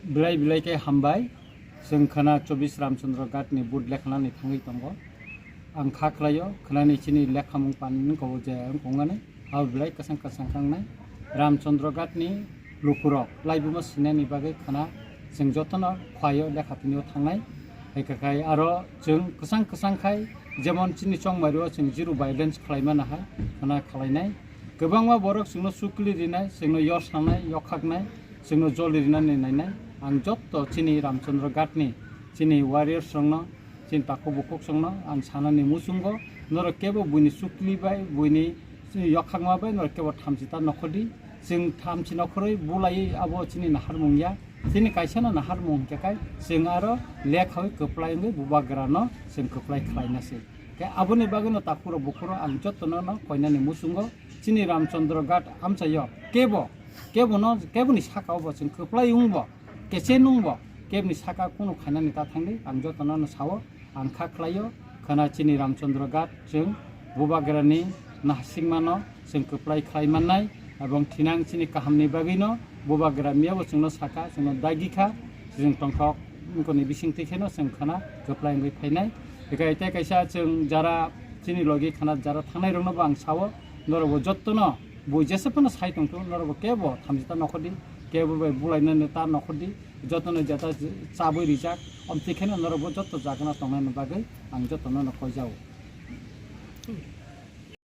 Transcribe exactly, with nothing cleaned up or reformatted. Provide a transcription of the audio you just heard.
Belai belai khe hambai, chwng khwna chobbish Ramchandra Ghat ni vote lekhanani thangwi tongo. Ang kha khlaio, khwnani chini lekhamung pan wngkha o je wngkha wngnani, abo belai kwchang kwchang kha wngnai. Ramchandra Ghat ni lukurok laibuma sinani bagwi khwna chwng jotono khwaio lekha tinio thangnai. Hai kha khai aro chwng kwchang kwchang khai jemon chini chongmario chwng zero violence khlaimana hai khwna khlainai. Kwbangma borok chwngno sukli rinai, chwngno yos sanai, yokhaknai, chwngno joli rinani nainai. Ang jotto chini Ramchandra Ghat ni, chini warriors rokno, chini takhuk bukhuk songno ang sanani muchungo, norok kebo buini sukli bai, buini yokhakma bai norok kebo thamchi ta nokhordi. Chwng thamchi nokhorwi bulaiwi abo chini naharmung ya. Chini kaisano naharmung hwnkhe kai chwng aro lekhawi kwplai wngwi bubagrano chwng kwplai khlaina se. Khe aboni bagwino takhuro bukhuro ang jotono no koinani muchungo chini Ramchandra Ghat amchaio kebo, kebono, keboni sakao bo chwng kwplai wngbo, keche nungbo, keboni saka kunu khainani ta thangdi ang jotono no sao, ang kha khlaio, khwna chini Ramchandra Ghat chwng bubagrani nahasingmano chwng kwplai khlai mannai, ebong thinang chini kahamni bagwino bubagra miyabo chwngno saka, chwngno dagi kha, chwng tongthok wngkoni bisingtwi kheno chwng khwna kwplai wngwi phainai. Tei kaisa chwng jara chini logi khwna jara thangnai rokno bo ang sao, norokbo jottono bo jesa phano sai tongtho, norokbo kebo thamchi ta nokhordi, kebo bai bulainani ta nokhordi, jotono jeta chabwi rijak, omtwi kheno norokbo jotto jagano tongnani bagwi ang jotono no koijao.